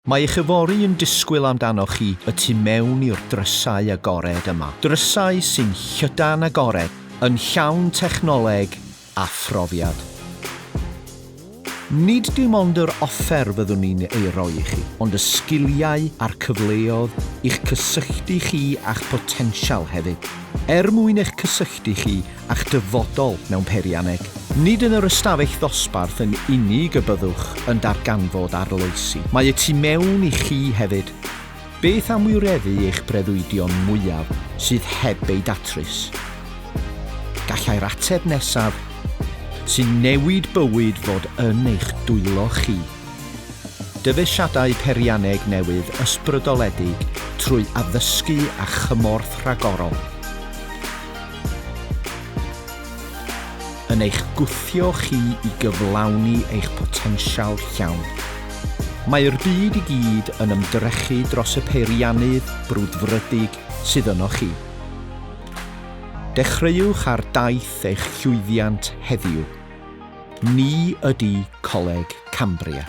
Mae eich yfory yn disgwyl amdanoch chi y tu mewn i'r drysau agored yma. Drysau sy'n llydan agored, yn llawn technoleg a phrofiad. Nid dim ond yr offer fyddwn ni'n ei roi i chi, ond y sgiliau a'r cyfleodd i'ch cysylltu chi a'ch potensial hefyd. Er mwyn eich cysylltu chi a'ch dyfodol mewn peirianneg. Nid yn yr ystafell ddosbarth yn unig y byddwch yn darganfod arloesi, mae y tu mewn i chi hefyd. Beth am wireddu eich breuddwydion mwyaf sydd heb eu datrys? Gallai'r ateb nesaf sy'n newid bywyd fod yn eich dwylo chi. Dyfeisiadau peirianneg newydd ysbrydoledig trwy addysgu a chymorth rhagorol. Yn eich gwthio chi i gyflawni eich potensial llawn. Mae'r byd i gyd yn ymdrechu dros y peiriannydd brwdfrydig sydd yno chi. Dechreuwch ar daith eich llwyddiant heddiw. Ni ydy Coleg Cambria.